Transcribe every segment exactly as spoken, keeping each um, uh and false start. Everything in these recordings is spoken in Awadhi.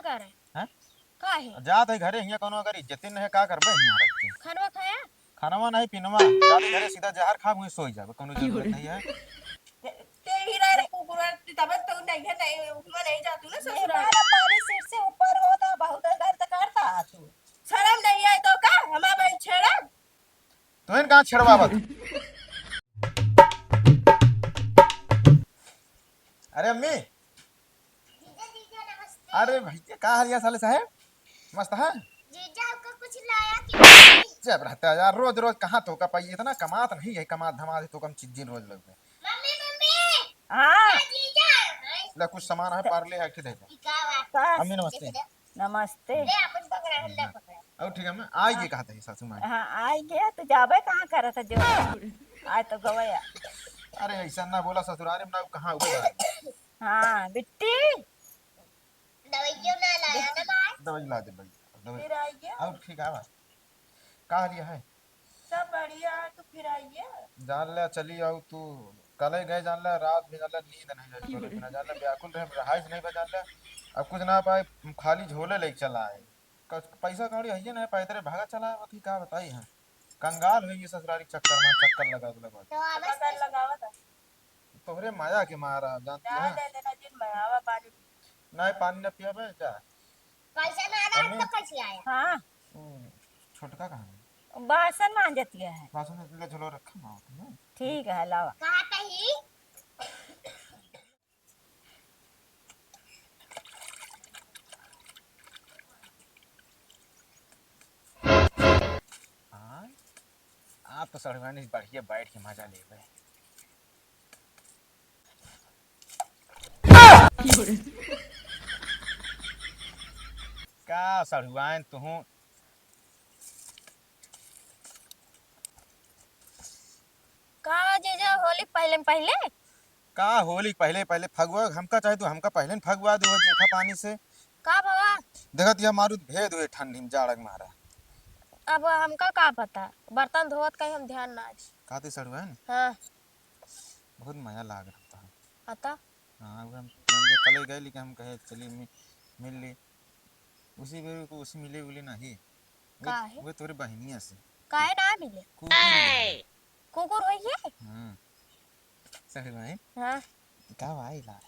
करे? हैं? काहे? जात है घरे, हियाँ कौनो अगर इज्जते नहीं है, का करबे हियाँ रख के? खनवा खाया? खनवा नहीं, पिनवा। जात है घरे, सीधा जहर खा, वहीं सोई जाबे, कौनो जरूरत नहीं है। ते, ते ही रह रे कुकुर, तब तो नहीं है, नहीं, उठवा नहीं जातू ना ससुराल। तुम्हारा पानी सिर से ऊपर होता, बहुत गलत करता है तू। शर्म नहीं है तो का? हमारा बहन छेड़ा? तोहन कहाँ छेड़वावत? अरे अम्मी। जीजा, जीजा, नमस्ते। अरे भैया, का हाल है साले साहेब? मस्त है? जीजा, आपका कुछ लाया कि नहीं? जब रहता है यार, रोज रोज कहाँ तोका पाई, इतना कमात नहीं है, कमात धमात है, तोका हम चीज दिन रोज लगते हैं। मम्मी, मम्मी। हाँ। ए, जीजा। ले, कुछ सामान है, पार्ले है, एक ठे दे दे। ई का बात? का? अम्मी, नमस्ते। नमस्ते। ले, अपन पकड़ा, हम ना पकड़ा। और ठीक है, मैं आई के कहा था ये सासू माँ। हाँ, आई के, तू जाबे कहाँ करत है जो? आज तो गवया। अरे, ऐसा ना बोला ससुराल में ना, कहाँ हुआ? हाँ, बिट्टी। दवाइयों ना लाया ना भाई। दवाई ला दे भाई, दवाई। फिर आई गया? और ठीक है बा? का हाल है? सब बढ़िया है, तू फिर आइए। जान ले, चली आऊ तू। कल ही गए, जान ले, रात में, जान ले, नींद नहीं आई, सोने बिना, जान ले, व्याकुल रहे, रहाइश नहीं बा, जान ले। अब कुछ ना पाए, खाली झोले लेके चला आए। कस-, पैसा कौड़ी है ना, पैदल भागा चला आए, बती का बताई है। कंगाल हो गई ससुरारी चक्कर में, चक्कर लगा, लगा। तो आवाज पता कर कैसे? लगावा था। तोहरे माया के मारा, जानती जा है? दे देना जिन में, आवा पानी पी। नहीं, पानी ना पिया बे, जा। पैसा ना आया अम्मी। तो कैसे आया? हाँ। ओ, छोटका कहाँ है? बासन मांजत गया है। बासन ले चलो, रखा ना होती है। ठीक है, लावा। कहाँ कहीं? हाँ, आप तो सड़वानी बढ़िया बैठ के मजा लेबे। का सड़ुआइन तुहूँ? का जीजा, होली पहले पहले? का होली पहले पहले फगुआ? हमका चाहे तू हमका पहले न फगुआ दे हो जूठा पानी से। का बाबा? देखत यह मारू भेद हुए ठंडी में जाड़क मारा। अब हमका का पता, बर्तन धोवत कहीं हम ध्यान ना दी। का ती सड़ुआइन? हाँ। बहुत मया लाग रहा था। अता? हाँ, वो हम, हम जे कल ही गए, लेकिन हम कहे, "चलिए, मि-, मिल ली।" उसी बेर को उसी मिले उले नहीं। वो, का है? वो तोरे बहिनिया से। काहे ना मिले? कुकुर है। कुकुर होई है? हाँ। सही में? हाँ। का भाई ला?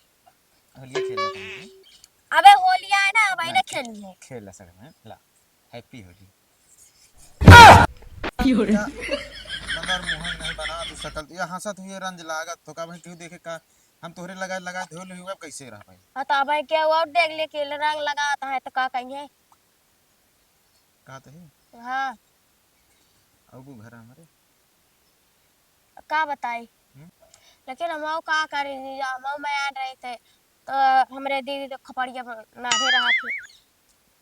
होलिया खेल लेते हैं। अबे, होलिया है ना, भाई ना नहीं, खेलनी है। खेल ला सही में, ला। Happy होली। की हो रे? या, मगर मुहन नहीं बना तू शकल, या हंसत हुए रंज लागत, तो का भाई क्यों देखे का, हम तोहरे लगा, लगा धोल हुई, अब कैसे रह भाई? हाँ, तो अब क्या हुआ, देख ले के रंग लगाता है, तो का कहिए? का तो है? हाँ। अब वो घर हमारे। का बताई? हम्म? लेकिन हम का करी, हम मैं आ रहे थे, तो हमरे दीदी तो खपड़िया में नाढ़े रहा थे।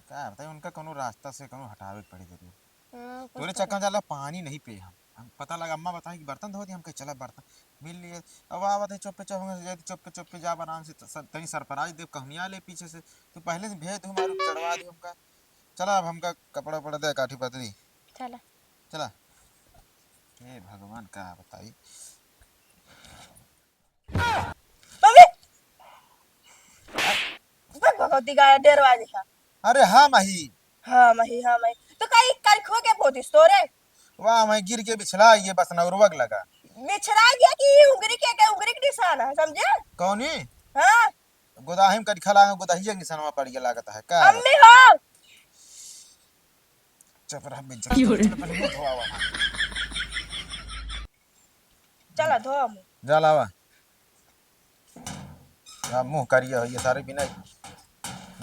का बताई, उनका कोनो रास्ता से कोनो हटावे के पड़ी जरूर। हम्म, कुछ तोरे तो चक्कर जाला पानी नहीं पे हम। हम पता लगा, अम्मा बताई कि बर्तन धो दी, हम कहे, "चला बर्तन मिल लिए।" अब आवत है चुप्पे चुप, हम कहे, "चुप्पे चुप्पे जा, आराम से त-, सब तनी सरप्राइज दे, कहनिया ले पीछे से। तू पहले से भेज दू, मारू चढ़वा दू हमका। चला अब हमका कपड़ा उपड़ा दे, काठी पतरी। चला। चला।" हे भगवान, का बताई। मम्मी! बक भगवती का डेरवा देखा। अरे हाँ माही। हाँ माही, हाँ माही। तो कई कल खो के पोती तोरे? वाह, मैं गिर के बिछला ये बस नौरवक लगा। बिछला गया कि उंगरी के, के उंगरी के निशान है, समझे? कौनी? हाँ। गोदाहिम करिखा लागे, गोदहिया के निशानवा पड़ गया लागत है का? अम्मी हो। चुप रह, बेइज्जती की हो रे? चल, पहले मुंह धोआवा। चला, धो मुंह। जा लावा। अब मुंह करिया हो ये सारे बिना,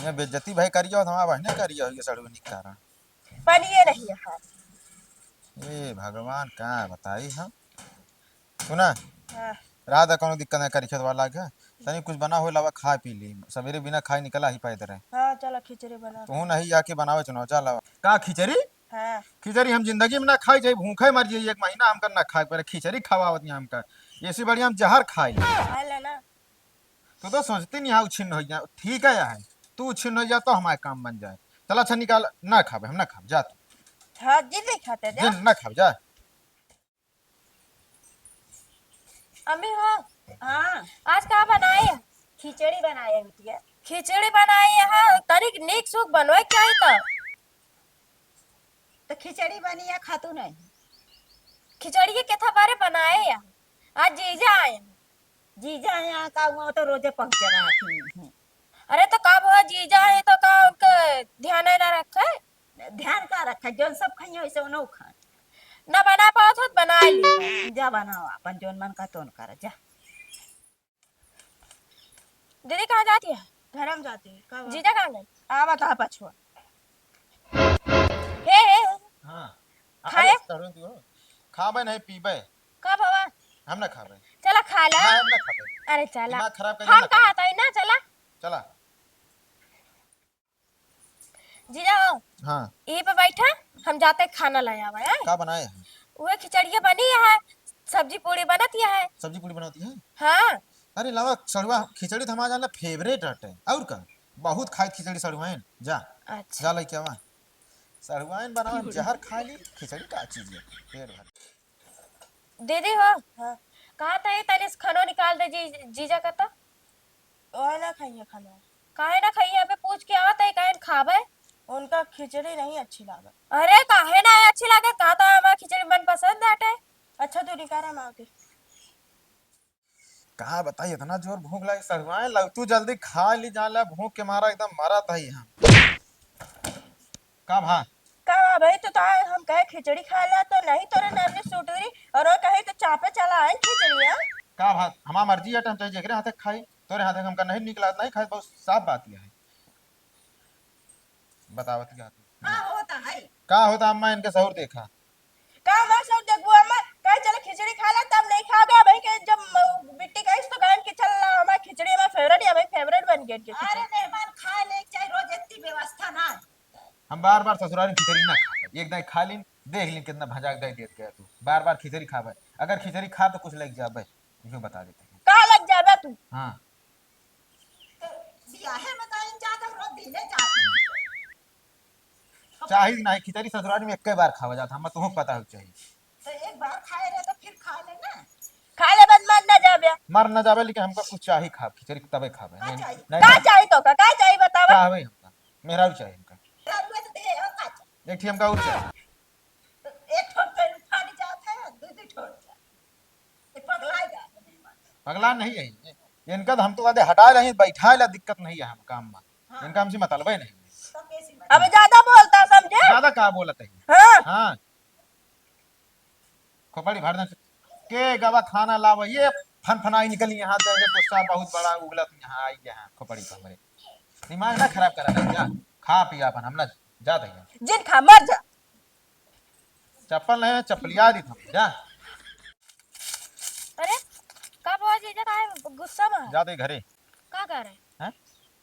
ये बेइज्जती भाई करिया हो, हमारा बहने करिया हो ये सड़वे निकारा। पानी ये नहीं है। ए भगवान, का बताई हम। सुना? हाँ। रात का कोनो दिक्कत नहीं करी खेत वाला के। तनी कुछ बना हो लावा, खा पी ली। सवेरे बिना खाए निकला ही पैदल है। हाँ, चला खिचड़ी बना। तू नहीं आके बनावे चुनाव, जा लावा। का खिचड़ी? हाँ। खिचड़ी हम जिंदगी में ना खाई, चाहे भूखे मर जाइए, एक महीना हमका ना खाए पड़े, खिचड़ी खवावत नहीं हमका। ऐसे बढ़िया हम जहर खाई। खा लेना। तू तो सोचती नहीं है, उछिन्न हो जाए, ठीक है यार, तू उछिन्न हो जा तो हमारे काम बन जाए। चला अच्छा निकाल, ना खाबे, हम ना खाब, जा तू। हाँ, जिन नहीं खाते, जा। जिन ना खाब, जा। अम्मी हो। हाँ। आज का बनाए? खिचड़ी बनाए बिटिया। खिचड़ी बनाए, हाँ, तनिक नीक सूख बनवे के चाही त। तो खिचड़ी बनी या खातू नहीं? खिचड़ी के केथा बारे बनाए या। आज जीजा आए हैं। जीजा यहाँ का हुआ तो रोजे पहुँचे रहती हैं। अरे तो का हुआ, जीजा है तो का उनके ध्यान ही ना रखे? ध्यान का रखे, जौन सब खाइए वैसे उन्हों खाए। ना बना पावत हो तो बना ली। जा बनाओ अपन, जौन मन का तोन कर जा। दीदी कहाँ जाती है? घर हम जाती है। का बात? जीजा कहाँ गए? आ बता पछुआ। हे, हे, हे। हाँ। खाए? अरे, तरुण तू हो। खाबे नहीं, पीबे। का बाबा? हम ना खाबे। चला खा ला। ना, हम ना खाबे। अरे चला। दिमाग खराब कर हम ना कहा खाबे। था ना, चला। चला। जीजा हो। हाँ। यहीं पे बैठा, हम जाते खाना ले आवा, हैं? का बनाए हैं? उहे खिचड़िया बनी है, सब्जी पूड़ी बनत है। सब्जी पूड़ी बनत है? हाँ। अरे लावा सड़ुआ, खिचड़ी तो हमारा जानला favourite हटे। और का? बहुत खाइत खिचड़ी सड़ुआइन। जा। अच्छा। जा लेके आवा। सड़ुआइन बनावा, हम जहर खा ली, खिचड़ी का चीज है? पेट भर। दीदी हो। हाँ। कहा था ये तनी से खानो निकाल दे जी, जीजा का तो। ओए ना खाइए खाना। काहे ना खाइए? अबे पूछ के आवत है, काहे ना खाबे? उनका खिचड़ी नहीं अच्छी लागत। अरे काहे ना अच्छी लागत? कहा था हमार खिचड़ी मनपसंद बाटे। अच्छा तू निकाल, हम आके। का बताई, इतना जोर भूख लागे सड़ुआइन, लग तू जल्दी खा ली, जान ला भूख के मारा एकदम मरत है हम। का भा? का भा भाई, तू तो आए, हम कहे खिचड़ी खा ला तो नहीं तोरे नरनी सुटुरी, और वो कहे तो चापे चला आए खिचड़ी, हाँ? का भा, हमार मर्जी है, हम चाहे जेकरे हाथे खाई, तोरे हाथे हमका नहीं निक लागत, नहीं खाई, बहुत साफ बात यह है। बतावत क्या तू? का होता है? का होता अम्मा, इनके सहूर देखा। का हमार सहूर देखबू अम्मा? कहे चले खिचड़ी खा ले, तब नहीं खाबे। भाई के जब म-, बिट्टी गई तो गायन के चल ला, हमार खिचड़ी हमार favourite है, भाई favourite बन गया इनके अरे खिचड़ी। मेहमान खाए ले चाहे रोज इतनी व्यवस्था ना। हम बार बार ससुराल में खिचड़ी ना खाबे, एक दाई खा लीन, देख लीन कितना भजाक दाई देत गया तू, बार बार खिचड़ी खाबे। अगर खिचड़ी खा तो कुछ लग जाबे, यूं बता देते हैं। का लग जाबे तू? हाँ। तो बियाहे में तो इन जात है, रोज दिने जात है। चाही नहीं, खिचड़ी ससुराल में एक बार खावा जात, हम तुहूं पता हो चाहिए। तो एक बार खाए रहे तो फिर खा ले ना। खा ले बस मर ना जाबे। मर ना जाबे, लेकिन हमका कुछ चाही खाब, खिचड़ी तबे खाबे। का नहीं, चाही? नहीं, का नहीं। चाही तो का? का चाही बतावा? का हवे हमका? मेहरारू चाही हमका। मेहरारू तो दे, और का चाही? एक ठे हमका और चाही। तो एक ठो पेन फट जात है, दू दू ठो हो जात। ये पगला जा। पगला नहीं है ये। इनका तो हम तो कहते हटा ले, बैठा ले, दिक्कत नहीं है हम काम में। हाँ। इनका हमसे मतलब ही नहीं। तो कैसी बात? अब ज्यादा बोलता समझे? ज्यादा का बोलत है? हाँ। हाँ। खोपड़ी भर दे। के गवा खाना लावा, ये फनफनाई निकली यहाँ से, ये गुस्सा बहुत बड़ा उगलत यहाँ आई यहाँ खोपड़ी पर हमरे। दिमाग ना खराब करा, जा, खा पी अपन, हम ना जात है। जिन खा, मर जा। चप्पल नहीं है, चप्पलिया दी तुम, जा। अरे, का बाबा जीजा काहे गुस्सा में है? जात है घरे। का कह रहे? हैं?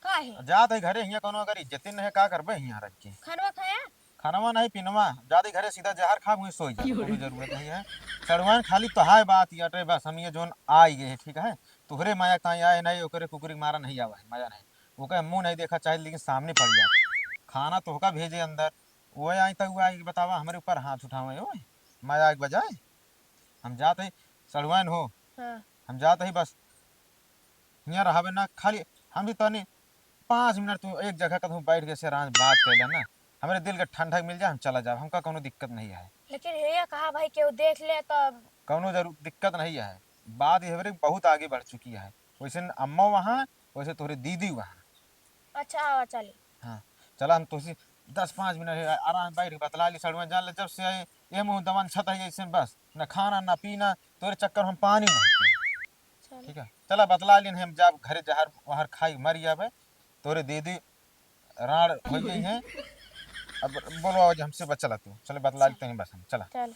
का है? जात है घरे, हियां कोनो अगर इज्जत नहीं है, का करबे हियां रह के? खनवा खाया? खनवा नहीं, पिनवा। जात है घरे, सीधा जहर खा, वहीं सोई जा, कोनो जरूरत नहीं है। सड़ुआइन खाली तो हाय बात ये अटे बस, हम ये जोन आ ही गए हैं, ठीक है? तुहरे माया ताई आए नहीं, ओकरे कुकुरी मारा नहीं आवा है, मजा नहीं। ओके मुंह नहीं देखा चाहे, लेकिन सामने पड़ जाए। खाना तोहका भेजे अंदर, वो आई तो वो आई बतावा, हमरे ऊपर हाथ उठावे, ओए, मजाक बजाए। हम जात है, सड़ुआइन हो, हाँ। हम जात है बस, हियां रहबे ना, खाली हम भी तनी पाँच मिनट तू एक जगह कतहूँ बैठ के से आराम बात कर लेना, हमरे दिल के ठंडक मिल जाए, हम चला जाब, हमका कोनो दिक्कत नहीं है। लेकिन ये कहा भाई, केहू देख ले तो? कोनो जरूर दिक्कत नहीं है, बात ये हमरे बहुत आगे बढ़ चुकी है। वैसे अम्मा वहाँ, वैसे तोहरे दीदी वहाँ। अच्छा, आवा, चली। हाँ, चला, हम तोहसे दस पाँच मिनट है, आराम बैठ के बतला ली, सड़ुआ जान ले, जब से आए, ये मुंह दबन छत है, ऐसे बस, न खाना, न पीना, तोरे चक्कर हम पानी नहीं पिए। चल। ठीक है, चला, बतला ली, हम जाब घरे, जहर वहर खाई, मर जाबे, तोरे दीदी राड़ हो गई है। अब बोलो, आज हमसे बच चला तू, चले, बतला ली तनी बस हम, चला। चल।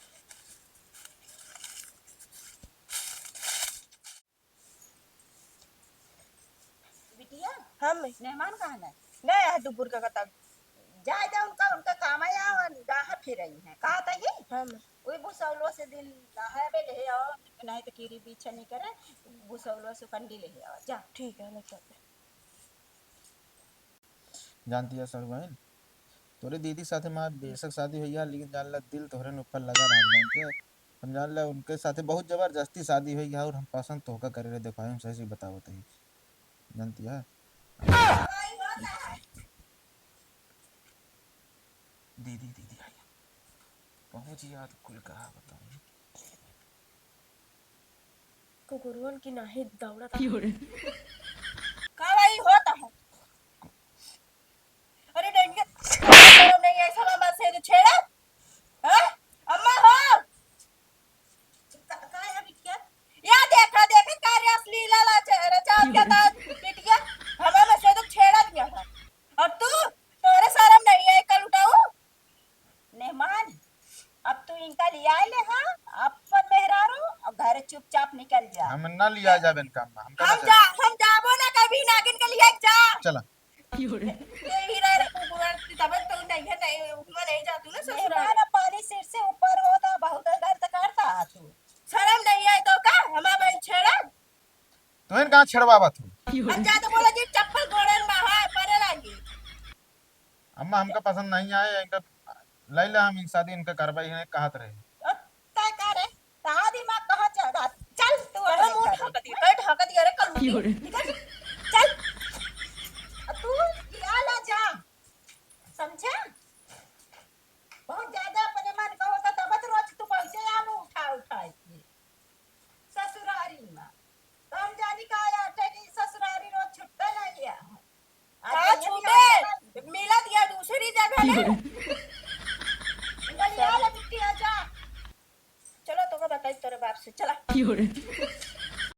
बिटिया, हाँ, मैं। मेहमान कहाँ गए? गए हैं दुपुर का कतक। जाए दे उनका, उनका काम आया और गाह फिर रही है। कहा था ही? हाँ, मैं। वही भुसौलो से दिन नहाए बे ले आओ, नहीं तो कीरी पीछे नहीं करे, भुसौलो से कंडी ले आओ, जा। ठीक है, लेके आते। जानती है सड़ुआइन, तोरे दीदी साथे मार बेशक शादी होइया, लेकिन जान ला दिल तोहरे न ऊपर लगा रहा, जानती है। हम जान ला उनके साथे बहुत जबरदस्ती शादी होइया और हम पसंद तोहका करे रहे, देखो हम सही से बतावत ही, जानती है। दीदी, दीदी आई। पहुँच गया तो कुल कहा बताऊँ। कुकुरुअन की नाही दौड़त। क्यों रे? का भाई होता है? अरे डैनिया, शर्म नहीं है, ऐसा मामा से तो छेड़ा? हाँ? अम्मा हो? का, का है बिटिया? या देखा, देखा, का रे अश्लील ला च-, रचाव क्या था बिटिया? हमारे से तो छेड़ा दिया था। और तू, तोरे शर्म नहीं है, कल उठाऊ? मेहमान, अब तू इनका लिया ले, हाँ, अपन मेहरारू, और घर चुपचाप निकल जा। हम ना लिया जाबे इनका अम्मा, हम हम जा, हम जाबो ना कभी नागिन के लिए जा। चला। तू ही रह रे कुकुर, तब तो नहीं है, नहीं, उसमें नहीं जा तू ना ससुराल। मेहमान अब पानी सिर से ऊपर होता, बहुत गलत करता है तू। शर्म नहीं है तो का? हमारा बहन छेड़ा? तुहन कहाँ छेड़वावा तू? अब जा तो बोला जी चप्पल गोड़े में है, परे लागी। अम्मा, हमका पसंद नहीं आए, इनका लैला हम इन शादी इनका करवाई है, कहत रहे। ओ, तय का रे? कहाँ दिमाग कहाँ चढ़ा? चल, तू अरे अरे मुंह करे। ढक दिया, कई ढक दिया रे, कल उठी। क्यों रे? निकल, चल। अब तू लिया ला जा। समझा? बहुत ज्यादा अपने मन का होता, तब तो रोज तू पहुंचे आ मुंह उठा उठा के। ससुरारी में। तो हम जानी का आटे की ससुरारी रोज छुट्टा नहीं है। आज का ये छूटे? मिला दिया दूसरी जगह ले। इधर ये वाला बिट्टी आ जा। चलो, तोका बताई तोरे बाप से, चला।